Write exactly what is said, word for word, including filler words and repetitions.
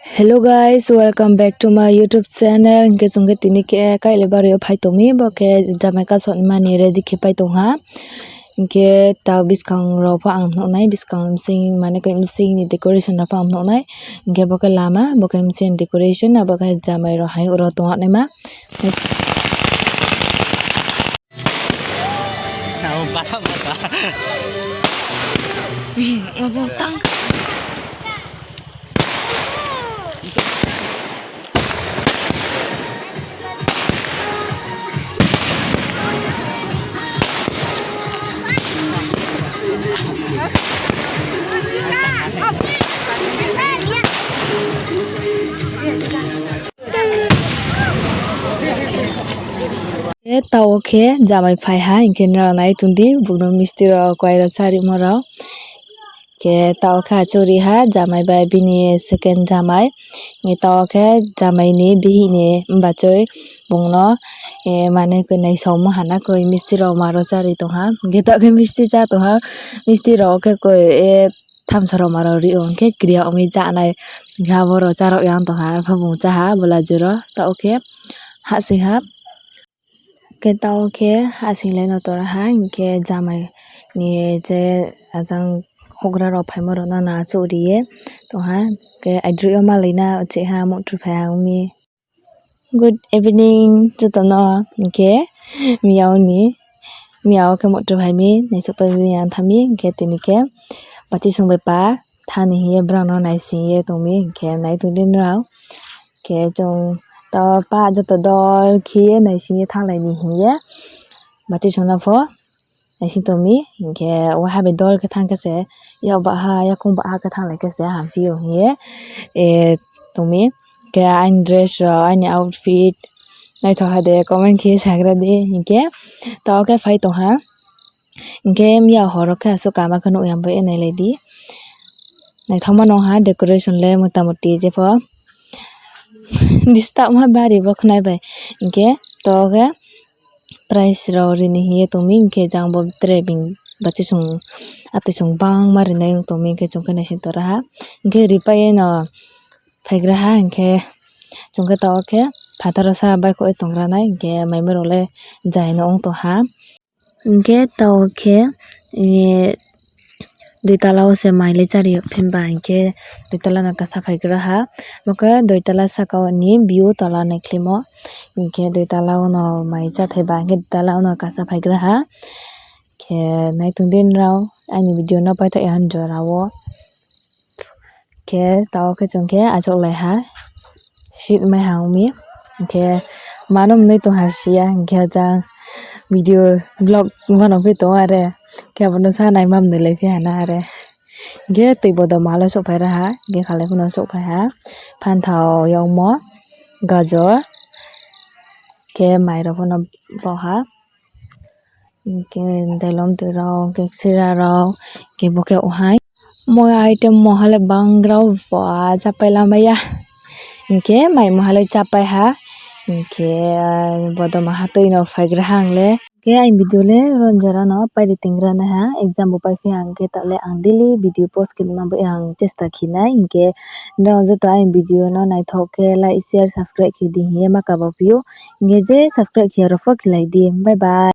Hello guys, welcome back to my YouTube channel. Hing khe chung khe tini khe Kailabari yo phai tong mi, bo khe jamai kasoh ni mani ready khe pai tong ha. Hing khe tao buskang rao pho ang nuh nai, buskang bsing mane khe bsing ni decoration rao pho ang nuh nai. Hing khe bo khe lama, bo khe bsing ni decoration, abo khe jamai rao hai ro tong naima. Khe tao khe jamai phai ha, hing khe nrao nai tong di, bung no misti rao, kuai rao, charimo rao. Khe tao khe achouh ri ha, jamai bai bini second jamai. Hing khe tao khe jamai ni bihih ni bachoi bung no, mane koi naisaomo hana koi misti rao ma rao chári tong ha. Hing khe tao khe misti chá tong ha, misti rao khe koi, thamsa rao ma rao ri ong khe kri ya ong mi chá nai. Hing khe abo rao chá rao yang tong ha, arphuh bung chá ha, bola juro tao khe hahsoing ha. Khe tao khe hahsoinglai no tora ha, hing khe jamai ni je ajang houhgra rao phaimo rao no na achouh ri ye tong ha, khe aidroih yo malai na cheh ha, muhtru phai ha ong mi. Good evening joto no, hing khe miyao ni, miyao khe muhtru phai mi, naisouhpai mi ang thanng mi, hing khe tini khe bachisong bai pa thanng ni hing ye brao no naising ye tong mi, hing khe nai tong di nrao. Khe chung tao pa joto dol khe ye naising ye thannglai ni hing ye bachisong no pho naising tong mi, hing khe waiha bai dol khe thanng khe se, yak baha, yakoung baha khe thannglai khe se hamphi ou hing ye tong mi. Khe aini dress rao, aini outfit naithaoh ha de comment khe sagra di, hing khe tao khe phai tong ha. Hing khe miya hor wo khe asuh kama khe nuh ya bo ye nailai di. Naithaoma nung ha decoration le motamuti jepho disturb ha bari bo khnai bai. Hing khe to khe prize rao ri ni hing ye tong mi, hing khe jang bo tre bini bachisong, atoisong bangma rinai ong tong mi, hing khe chung khe naising tora ha. Hing khe ripai ye no phaigra ha, hing khe chung khe tao khe phathar wo sa baihkhouh ye tonggra nai, hing khe maimo rao le jai no ong tong ha. Hing khe tao khe, dui tala wo se mai le chári yo himba, hing khe dui tala no kasa phaigra ha. Bo khe dui tala saka wo ni view tola naikhlaimo. Hing khe dui tala wo no mai cháthaiba, hing khe dui tala wo no kasa phaigra ha. Khe nai tong di nrao, aini video no paithaoh ya jora wo. Khe tao khe chung khe achouhlai ha, seat mai ha ong mi. Hing khe mano mnoi tong ha si ya, hing khe jang video vlog mano phi tong are, khe abo no sa naima mnoi lai phi ha na are. Hing khe tui bodoma le souhphai ra ha, hing khe khalai pho no souhphai ha, phanthao, yagmo, gajor, khe mai rao pho no bau ha. Hing khe dailom tui rao, hing khe sira rao, hing khe bo khe ohai. Mo item moha le bangrao ba chápai lamai ya. Hing khe mai moha le chápai ha. Hing khe bodoma ha tui no phaigra ha ang le. Hing khe aini video le ron jora no pairi tingra nai ha. Exam bo paiphi ha, hing khe taoh le ang daily video post khe nima bo ang chesta khe nai. Hing khe nrao joto aini video no naithaoh khe like, share, subscribe khe di hing ye ma kaba phi ou. Hing khe je subscribe khe ya rao pho khelai di. Bye bye.